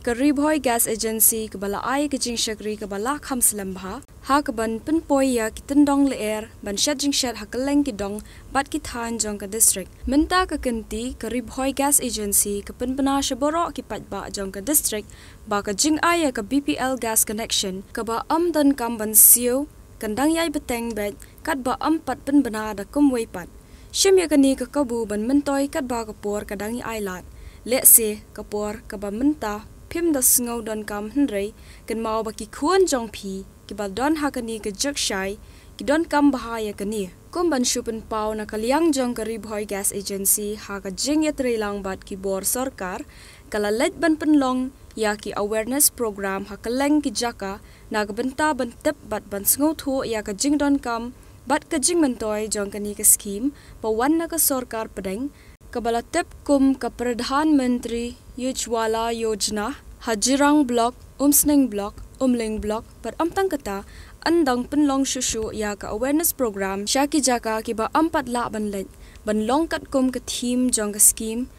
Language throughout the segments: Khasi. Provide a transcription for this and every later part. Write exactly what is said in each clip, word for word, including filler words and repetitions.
Ka Ri Bhoi Gas Agency kaba la ai ka jingshakri kaba la kham slem bha ha kaban pynpoi ïa ki tyndong lyer ban shet jingshet ha kylleng ki dong bad ki thaiñ jong ka district. Mynta ka kynti ka Ri Bhoi Gas Agency ka pynbna sha baroh ki paidbah jong ka district ba ka jingai ïa ka B P L gas connection kaba ym donkam ban siew kan dang ïai bteng beit katba ym pat pynbna da kumwei pat. Shim ïa kane ka kabu ban myntoi katba ka por ka dang ïai lad. Lehse ka por kaba mynta phim da sngew donkam, hynrei kynmaw ba ki khun jong phi kiba don ha kane ka juk shai ki donkam bha ïa kane. Kum ban shu pynpaw, na ka liang jong ka Ri Bhoi Gas Agency ha ka jingïatreilang bad ki bor sorkar, ka la leit ban pynlong ïa ki awareness program ha kylleng ki jaka na ka bynta ban tip bad ban sngewthuh ïa ka jingdonkam bad ka jingmyntoi jong kane ka skhim ba wan na ka sorkar pdeng, kaba la tip kum ka Pradhan Mantri Ujjwala Yojana, ha Jirang Block, Umsning Block, Umling Block bad ym tang kata, yn dang pynlong shuh shuh ïa ka awareness program sha ki jaka kiba ym pat lah ban leit ban long katkum ka theme jong ka skhim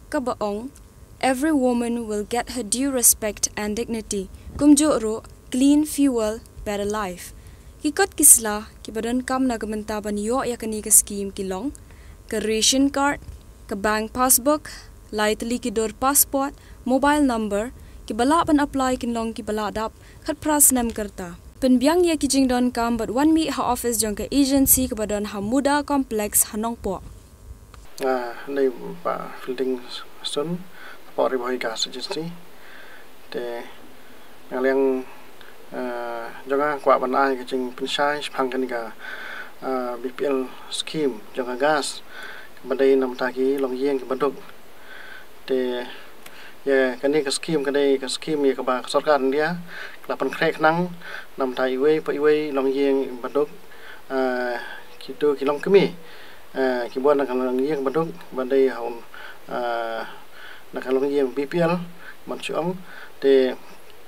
kaba ong, "Every woman will get her due respect and dignity." Kumjuh ruh, "Clean fuel, better life." Ki kot ki sla kiba donkam na ka bynta ban ïoh ïa kane ka skhim ki long ka ration card, ka bank passbook, lai tylli ki dur passport, mobile number. Kiba lah ban apply kin long kiba lah dap khatphra snem ka rta. Pynbiang ïa ki jingdonkam bad wan mih ha office jong ka agency kaba don ha Muda Complex ha Nongpoh. Ah, nei pa Fielding Sun, pa Ri Bhoi Gas Agency. Te na ka liang, ah, jong nga kwah ban ai ka jingpynshai shaphang kane ka, ah, B P L scheme jong ka gas, kaba dei na ka bynta ki longïing kiba duk. Te ïa kane ka skhim ka dei ka skhim ïa kaba ka sorkar India ka la pynkhreh khnang na ka bynta iwei pa iwei longïing ba duk, ah, kito ki longkmie, ah, kiba wan na ka longïing ba duk ba dei ha un, ah, na ka longïing B P L ban shu ong. Te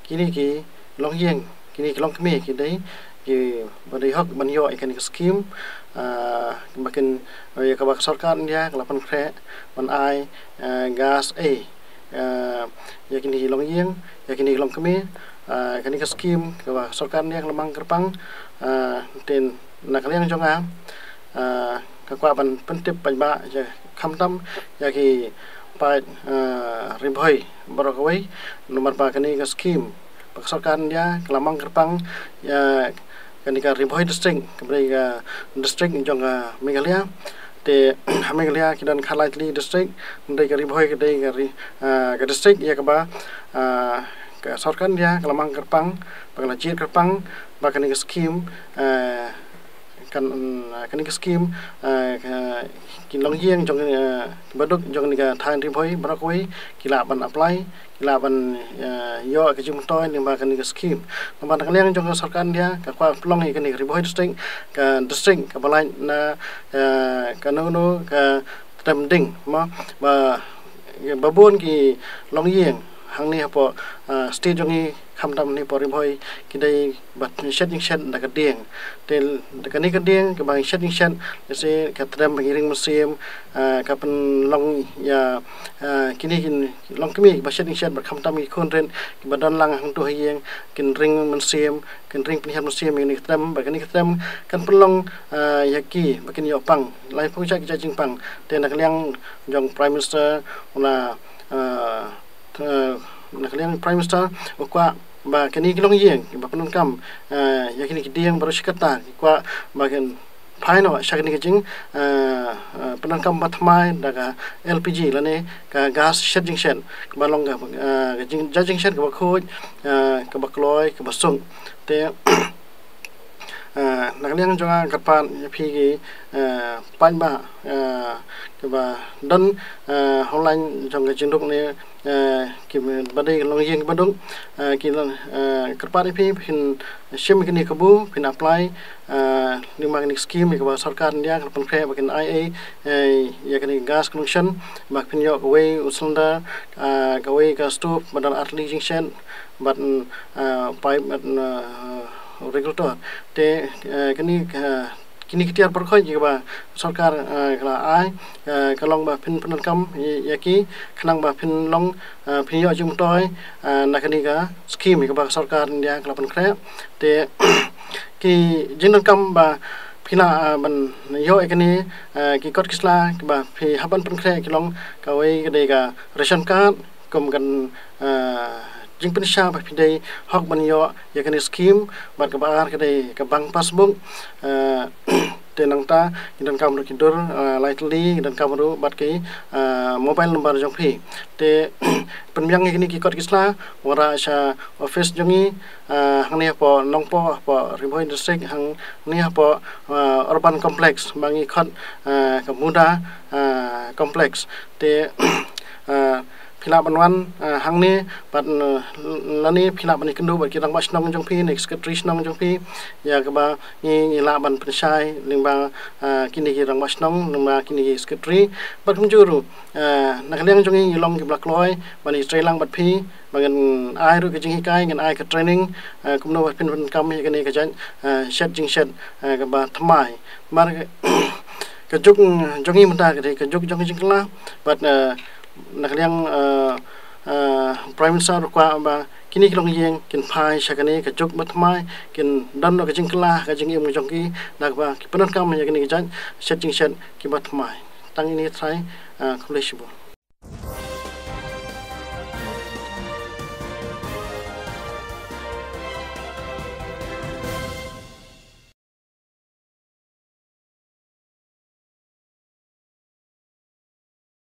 kine ki longïing, kine ki longkmie ki dei kiba dei hok ban ïoh ïa kane ka skhim, ah, ba kin, ïa kaba ka sorkar India ka la pynkhreh ban ai, ah, gas ei, ah, ïa kine ki longïing, ïa kine ki longkmie. Ah, kane ka skhim kaba ka sorkar India ka la mang kyrpang, ah, te na ka liang jong nga, ah, nga kwah ban pyntip paidbah ïa, khamtam ïa ki paid, ah, Ri Bhoi baroh kawei, namar ba kane ka skhim ba ka sorkar India ka la mang kyrpang ïa kane ka Ri Bhoi district, kaba dei ka district jong ka Meghalaya. Te ha Meghalaya ki don khatlai tylli district, hynrei ka Ri Bhoi ka dei ka ri, ah, ka district ïa kaba, ah, ka sorkar India ka la mang kyrpang, ba ka la jied kyrpang ba kane ka skhim, ah, kan, ah, kane ka skhim, ah, ka, ki longïing jong, ah, ba duk jong kane ka thaiñ Ri Bhoi baroh kawei ki lah ban apply, ki lah ban, ah, ïoh ka jingmyntoi lyngba kane ka skhim. Namar na ka liang jong ka sorkar India ka kwah pynlong ïa kane ka Ri Bhoi district ka district kaba lait na, ah, kano kano ka trem ding, mo, ba, ba bun ki longïing hangne hapoh, ah, state jong ngi, khamtam hangne hapoh Ri Bhoi, ki dei ba shet jingshet da ka dieng. Te da kane ka dieng kaba shet jingshet, lehse ka trem ba ki ring mynsiem, ah, ka pynlong ïa, ah, kine ki longkmie ba shet jingshet bad khamtam ki khun rit kiba don lang hangto ha ïing, kin ring mynsiem, kin ring pynhiar mynsiem ïa kane ka trem, ba kane ka trem kan pynlong, ah, ïa ki ba kin ïoh pang, laiphew jait ki jait jingpang. Te na ka liang jong Prime Minister, u la, ah, te na ka liang Prime Minister u kwah ba kine ki longïing ba pyndonkam, ah, ïa kine ki dieng baroh shi katta, ki kwah ba kin phai noh sha kane ka jing, ah, ah, pyndonkam ba thymmai da ka L P G lane ka gas shet jingshet, kaba long ka, ah, ka jing, jait jingshet kaba khuid, ah, kaba kloi, kaba suk. Te ah, na ka liang jong nga kyrpad ïa phi ki, ah, paidbah, ah, kiba don, ah, ha u lain jong ka jingduk ne, ah, kiba dei longïing kiba duk, ah, ki, ah, kyrpad ïa phi phin shim kane ka kabu, phin apply, ah, lyngba kane ka skhim ïa kaba sorkar India ka la pynkhreh ba kin ai ei, eh, ïa kane ka gas connection, ba phin ïoh kawei u cylinder, ah, kawei ka stove ba don ar tylli jingshet, bad, ah, pipe bad, ah, regulator. Te, ah, kane ka, Kine ki tiar pyrkhat ïa kaba sorkar, eh, ka la ai, eh, ka long ba phin pyndonkam ïa, ïa ki, khnang ba phin long, eh, phin ïoh jingmyntoi, eh, na kane ka scheme ïa kaba ka sorkar India ka la pynkhreh. Te ki jingdonkam ba phi lah, eh, ban ïoh ïa kine, eh, ki kot ki sla kiba phi hap ban pynkhreh ki long kawei ka dei ka ration card, kum ka, eh, jingpynshai ba phi dei hok ban ïoh ïa kane scheme, bad kaba ar ka dei ka bank passbook, eh, te nangta ngi donkam ruh ki dur, eh, lai tylli, ngi donkam ruh bad ki, eh, mobile number jong phi. Te pynbiang ïa kine ki kot ki sla, wanrah sha office jong ngi, eh, hangne hapoh Nongpoh, hapoh Ri Bhoi District, hangne hapoh, eh, Urban Complex, ba ngi khot, eh, ka Muda, eh, Complex. Te, eh, phi lah ban wan, eh, hangne, bad, eh, lane phi lah ban ïakynduh bad ki rangbah shnong jong phi, ne ki secretary shnong jong phi, ïa kaba ngi, ngi lah ban pynshai lyngba, eh, kine ki rangbah shnong, lyngba kine ki secretary, bad kumjuh ruh, eh, na ka liang jong ngi ngi long kiba la kloi ban ïatrei lang bad phi, ba ngin ai ruh ka jinghikai, ngin ai ka training, eh, kumno ba phin pyndonkam ïa kane ka jait, eh, shet jingshet, eh, kaba thymmai. Namar ka, ka juk jong ngi mynta ka dei ka juk jong ka jingkylla, bad, eh, na ka liang, eh, eh, Prime Minister ruh u kwah ba kine ki longïing kin phai sha kane ka juk ba thymmai, kin don noh ka jingkylla ka jingim jong ki, da kaba ki pyndonkam ïa kane ka jait shet jingshet kiba thymmai. Tang ine trai, eh, khublei shibun.